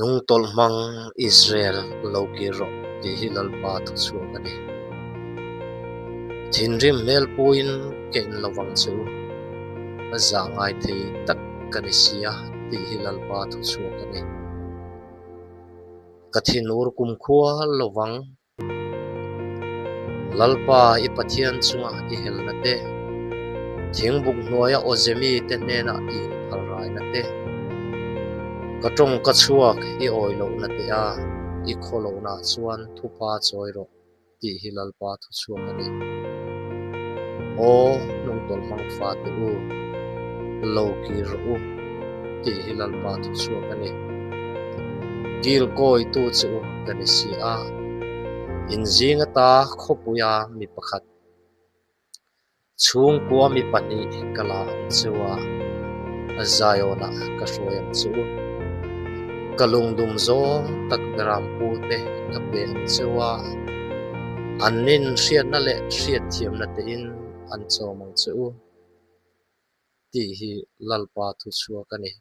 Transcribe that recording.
Hnungtawlh hmang Israel lo kir rawh tih hi Lalpa thuchhuak a ni. Thinrim hmel puiin ka in lovang che u, a zah ngai thei tak ka ni sia tih hi Lalpa thuchhuak a ni. Ka thinur kumkhua lovang. Lalpa i Pathian chunga i helna te, thingbuk hnuaia awzemi te hnena i inphalraina te, ka tawng ka chhuak i awi lohna te a i khaw lohnaah chuan thupa chawi rawh tih hi Lalpa thuchhuak a ni. Aw hnungtawlh hmang fate u, lo kir rawh u tih hi Lalpa thuchhuak a ni. Kil kawitu che u ka ni si a, in zing ata khawpuia mi pakhat, chhungkua mi pahnih ka la ang che u a, Zionah ka hruai ang che u. Ka lungdum zawng tak berampu te ka pe ang che u a, an nin hriatna leh hriatthiamna tein an chawm ang che u tih hi Lalpa thuchhuak a ni.